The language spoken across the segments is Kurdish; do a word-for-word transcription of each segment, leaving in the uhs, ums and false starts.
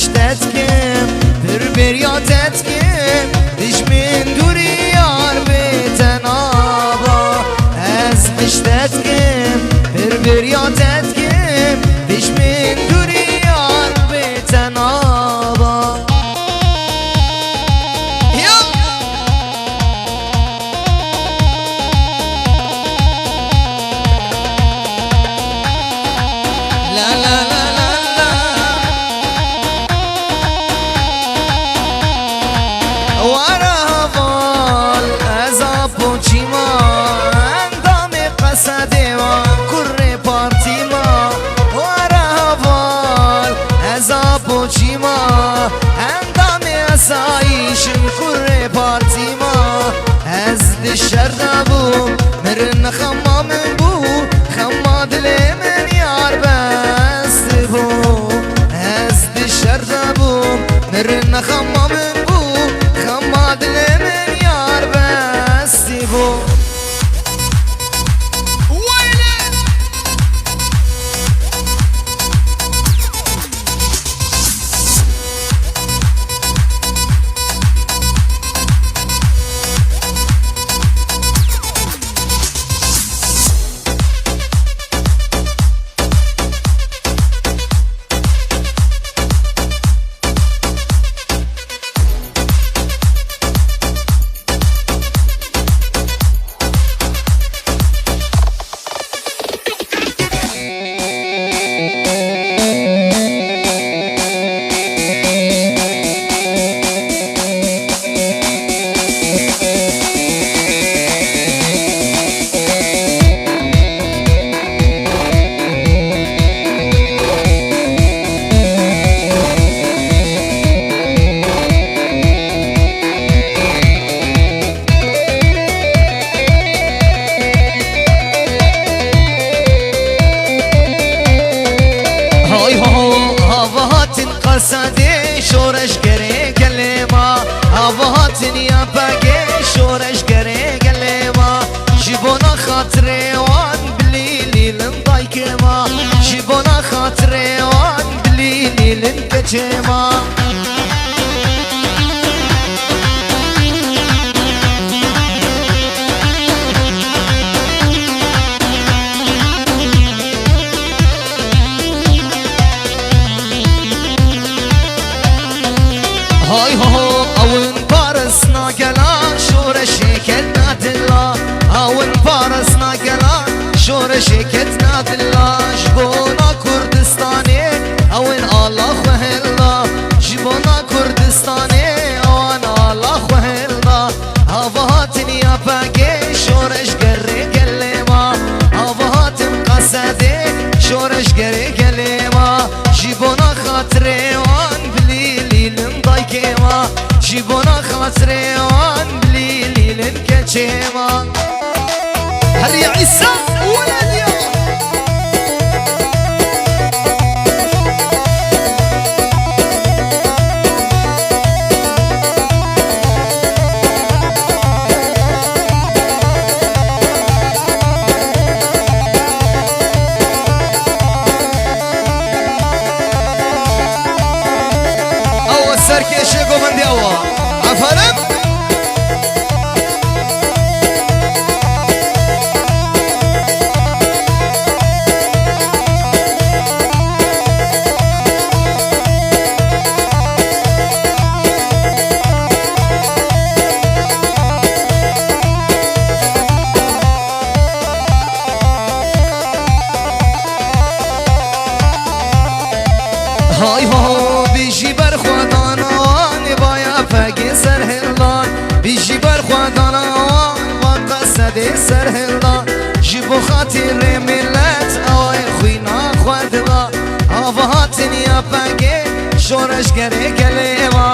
Hişte dikim, pir bêriya te dikim, dijmin dûrî yar bê te naba. Ez hişte dikim, pir bêriya te dikim, dijmin dûrî yar bê te naba. Ya! La, la, la, la, la. Were heval, ez apo çîma, endamê Qesedê ma, kurê partî ma. Were heval, ez apo çîma, endamê esayîşim, kurê partî ma. Ez di şer de bûm, mirin xema min bû, xema dilê min yar best bû. Ez di şer de bûm, mirin xema min bû, xema dilê min yar best bû. Hay ho, hava hatin Qesedê, şoreşgerê gelê ma. Hava hatin ya pegê, şoreşgerê gelê ma. Ji bona xatirê wan bilî lîlin dayikê ma. Ji bona xatirê wan bilî lîlin keçê ma. Hay ho ho, ewin parisna gelan, şoreşê ketna dila. Ewin parisna gelan, şoreşê ketna dila. Ji bona Kurdistanê, ewin ala xwe hela. Ji bona Kurdistanê, ewan ala xwe hela. Hava hatin ya pegê, şoreşgerê gelê ma. Hava hatin Qesedê, şoreşgerê gelê ma. Ji bona xatirê wan bilî lîlin dayikê ma. Ji bona xatirê wan bilî lîlin keçê ma. Helî Îsa, welediya. Ew serkêşê govendê ew e. Aferin. Hay ho, bijî berxwedana wan ê baya pegê serhêlan. Bijî berxwedana wan, wan Qesedê serhêlan. Ji bo xatirê milet ew ê xwîna xwe dida. Ava hatin ya pegê, şoreşgerê gelê ma.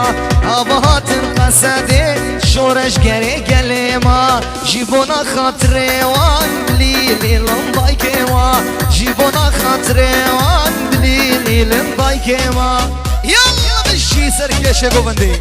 Ava hatin Qesedê, şoreşgerê gelê ma. Ji bona xatirê wan bilî lîlin dayikê ma. Ji bona xatirê wan bilî lîlin dayikê ma. Yalla bijî serkêşê govendê.